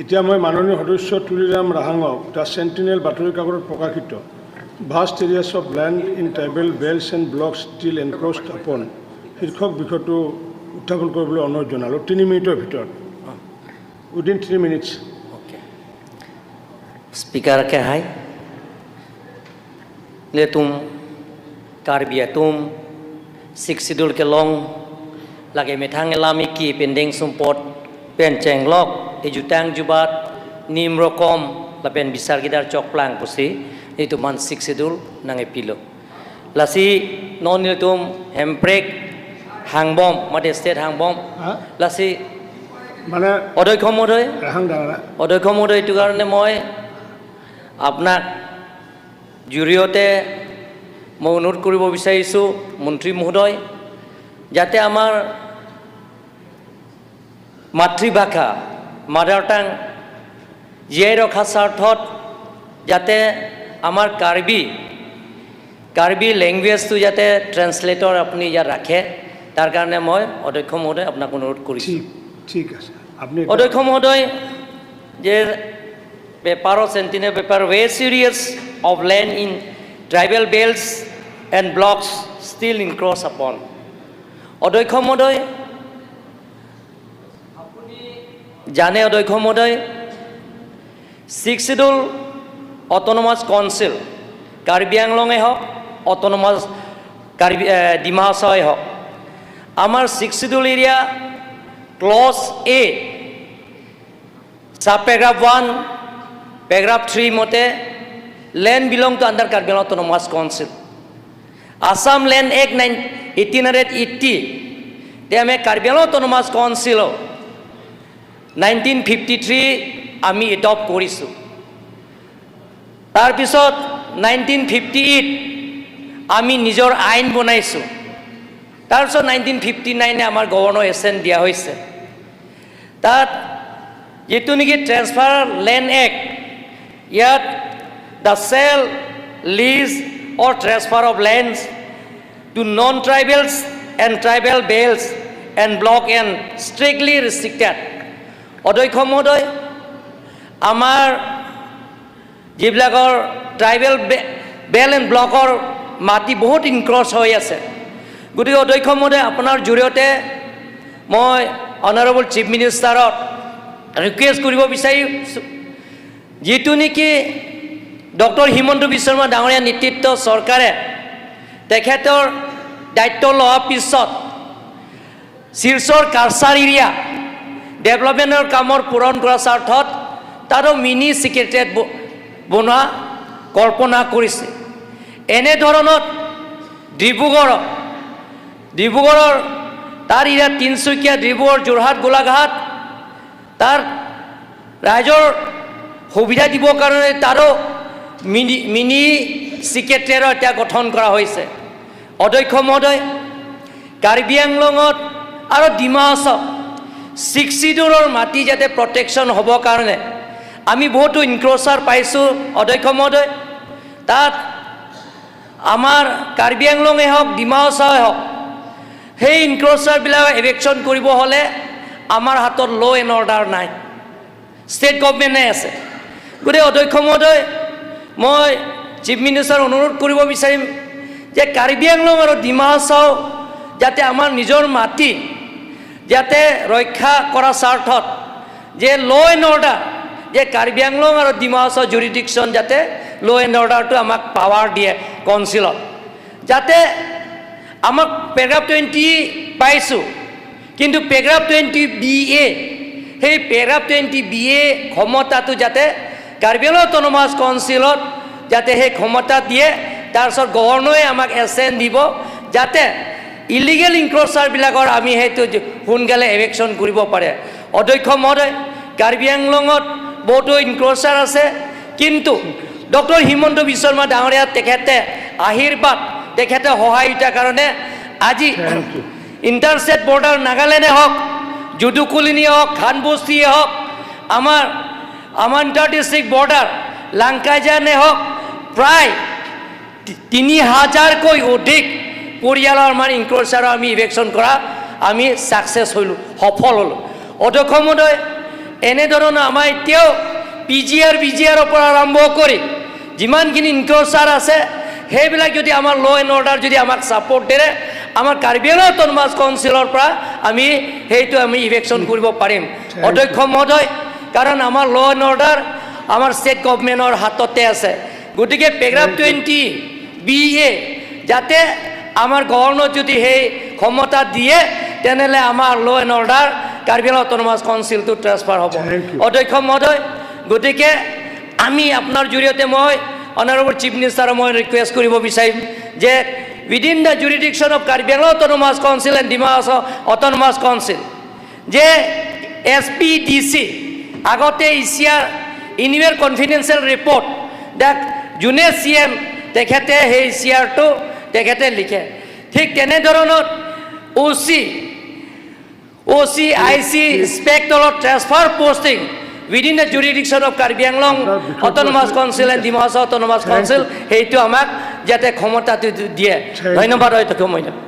এতিয়া মই মাননীয় সদস্য তুলিৰাম ৰাহাঙক the Sentinel বাতৰি কাকতত প্ৰকাশিত "Vast areas of land in tribal belts and blocks still encroached upon" শীৰ্ষক বিষয়টো উত্থাপন কৰিবলৈ অনুৰোধ জনালোঁ 3 মিনিটৰ ভিতৰত, within 3 minutes. Okay. Speaker ke hai le tum Karbi atum six schedule ke long lage methang elami ki pending sumpot pen cheng lok ejutang jubat nim rokom la pen bisar gidar chok plang pusi itu man six schedule nang epilo lasi non tum hemprek hangbom mate state hangbom হা? Lasi মানে অধ্যক্ষ মহোদয়, ৰাহাং ডাঙৰা। অধ্যক্ষ মহোদয়, এইটো কাৰণে মই আপোনাক জৰিয়তে মই অনুৰোধ কৰিব বিচাৰিছোঁ মন্ত্ৰী মহোদয়, যাতে আমাৰ মাতৃভাষা, মাডাৰ টাং জীয়াই ৰখা স্বাৰ্থত যাতে আমাৰ কাৰ্বি লেংগুৱেজটো যাতে ট্ৰেন্সলেটৰ আপুনি ইয়াত ৰাখে, তাৰ কাৰণে মই অধ্যক্ষ মহোদয় আপোনাক অনুৰোধ কৰিছোঁ। ঠিক আছে, আপুনি অধ্যক্ষ মহোদয়, যে পেপাৰৰ Sentinel paper, "Vast areas of land in tribal belts and blocks still encroached upon." অধ্যক্ষ মহোদয়, আপুনি জানে অধ্যক্ষ মহোদয়, six schedule autonomous council Karbi আংলঙে হওক, অট'নমাছ কাৰ্বি ডিমা হাছাওৱে হওক, আমাৰ six schedule area clause A sub paragraph 1 paragraph 3 মতে land belong to under Karbi Anglong Autonomous Council. Assam Land Act 1880 তে আমি কাৰ্বি আংলং অট'নমাছ কাউন্সিলক 1953 আমি এডপ্ট কৰিছোঁ। তাৰপিছত 1958 আমি নিজৰ আইন বনাইছোঁ। তাৰপিছত 1959-এ আমাৰ গভৰ্ণৰ এচেণ্ট দিয়া হৈছে। তাত যিটো নেকি ট্ৰেন্সফাৰ লেণ্ড এক্ট, ইয়াত the sale, lease or transfer of lands to non tribals and tribal belts and block and strictly restricted. অধ্যক্ষ মহোদয়, আমাৰ যিবিলাকৰ ট্ৰাইবেল বেল্ট এণ্ড ব্লকৰ মাটি বহুত ইনক্ৰচ হৈ আছে। গতিকে অধ্যক্ষ মহোদয়, আপোনাৰ জৰিয়তে মই অনাৰেবল চিফ মিনিষ্টাৰক ৰিকুৱেষ্ট কৰিব বিচাৰিছোঁ, যিটো নেকি ডক্টৰ হিমন্ত বিশ্ব শৰ্মা ডাঙৰীয়া নেতৃত্ব চৰকাৰে তেখেতৰ দায়িত্ব লোৱাৰ পিছত শিলচৰ কাছাৰ এৰিয়া ডেভেলপমেণ্টৰ কামৰ পূৰণ কৰাৰ স্বাৰ্থত তাতো মিনি ছেক্ৰেটেৰিয়েট বনোৱা কল্পনা কৰিছে। এনেধৰণত ডিব্ৰুগড়ৰ তাৰ ইয়াত তিনিচুকীয়া, ডিব্ৰুগড়, যোৰহাট, গোলাঘাট, তাৰ ৰাইজৰ সুবিধা দিবৰ কাৰণে তাৰো মিনি ছেক্ৰেটেৰিয়েট এতিয়া গঠন কৰা হৈছে। অধ্যক্ষ মহোদয়, কাৰ্বি আংলঙত আৰু ডিমা হাছাও ছিক্স চিডুলৰ মাটি যাতে প্ৰটেকশ্যন হ'বৰ কাৰণে আমি বহুতো ইনক্ৰ'চাৰ পাইছোঁ। অধ্যক্ষ মহোদয়, তাত আমাৰ কাৰ্বি আংলঙে হওক, ডিমা হাছাওৱে হওক, সেই ইনক্ৰ'চাৰবিলাক এভিকশ্যন কৰিব হ'লে আমাৰ হাতত ল' এণ্ড অৰ্ডাৰ নাই, ষ্টেট গভমেণ্টে আছে। গতিকে অধ্যক্ষ মহোদয়, মই চিফ মিনিষ্টাৰ অনুৰোধ কৰিব বিচাৰিম যে কাৰ্বি আংলং আৰু ডিমা হাছাও যাতে আমাৰ নিজৰ মাটি যাতে ৰক্ষা কৰাৰ স্বাৰ্থত যে ল' এণ্ড অৰ্ডাৰ, যে কাৰ্বি আংলং আৰু ডিমা হাছাও জুৰিডিকশ্যন যাতে ল' এণ্ড অৰ্ডাৰটো আমাক পাৱাৰ দিয়ে কাউন্সিলত, যাতে আমাক পেৰাগ্ৰাফ 20 পাইছোঁ, কিন্তু পেৰাগ্ৰাফ 20 বি এ, সেই পেৰাগ্ৰাফ 20 বি এ ক্ষমতাটো যাতে কাৰ্বি আংলং অট'নমাছ কাউন্সিলত যাতে সেই ক্ষমতা দিয়ে, তাৰপিছত গভৰ্ণৰে আমাক এচেণ্ট দিব, যাতে ইলিগেল ইনক্ৰ'চাৰবিলাকৰ আমি সেইটো সোনকালে এভিকশ্যন কৰিব পাৰে। অধ্যক্ষ মহোদয়, কাৰ্বি আংলঙত বহুতো ইনক্ৰ'চাৰ আছে, কিন্তু ডক্টৰ হিমন্ত বিশ্ব শৰ্মা ডাঙৰীয়া তেখেতে আশীৰ্বাদ, তেখেতে সহায়িতাৰ কাৰণে আজি Thank you. Interstate border নাগালেণ্ডে হওক, যদু কলিনীয়ে হওক, খানবস্তিয়ে হওক, আমাৰ ইণ্টাৰ ডিষ্ট্ৰিক্ট বৰ্ডাৰ লাংকাইজানে হওক, প্ৰায় 3000কৈ অধিক পৰিয়ালৰ আমাৰ ইনক্ৰ'চাৰৰ আমি ইভিকশ্যন কৰা আমি ছাকচেছ হ'লোঁ, সফল হ'লোঁ। অধ্যক্ষ মহোদয়, এনেধৰণৰ আমাৰ এতিয়াও পিজিআৰ বিজিআৰৰ পৰা আৰম্ভ কৰি যিমানখিনি ইনক্ৰ'চাৰ আছে, সেইবিলাক যদি আমাৰ ল' এণ্ড অৰ্ডাৰ যদি আমাক ছাপৰ্ট দিয়ে, আমাৰ কাৰ্বি আংলং অট'নমাছ কাউন্সিলৰ পৰা আমি সেইটো আমি ইভিকশ্যন কৰিব পাৰিম, অধ্যক্ষ মহোদয়। কাৰণ আমাৰ ল' এণ্ড অৰ্ডাৰ আমাৰ ষ্টেট গভমেণ্টৰ হাততে আছে। গতিকে পেৰাগ্ৰাফ 20 BA যাতে আমাৰ গভৰ্ণৰ যদি সেই ক্ষমতা দিয়ে, তেনেহ'লে আমাৰ law' and order Karbi Anglong autonomous কাউন্সিলটো ট্ৰেন্সফাৰ হ'ব। Thank you. অধ্যক্ষ মহোদয়, গতিকে আমি আপোনাৰ জৰিয়তে মই অনাৰেবল চিফ মিনিষ্টাৰক মই ৰিকুৱেষ্ট কৰিব বিচাৰিম যে within the jurisdiction of Karbi Anglong Autonomous Council and Dima Hasao Autonomous Council যে এছ পি, ডি চি আগতে ECR, annual confidential report দাক যোনে চি এম, তেখেতে সেই ইচিআৰটো তেখেতে লিখে। ঠিক তেনেধৰণৰ অ' চি, I C, ইনস্পেক্টৰৰ transfer posting within the jurisdiction of Karbi Anglong আপোনাৰ বিষয়টো Autonomous Council and Dima Hasao Autonomous Thank Council, সেইটো আমাক যাতে ক্ষমতাটো দিয়ে। Thank you. ধন্যবাদ, অধ্যক্ষ মহোদয়।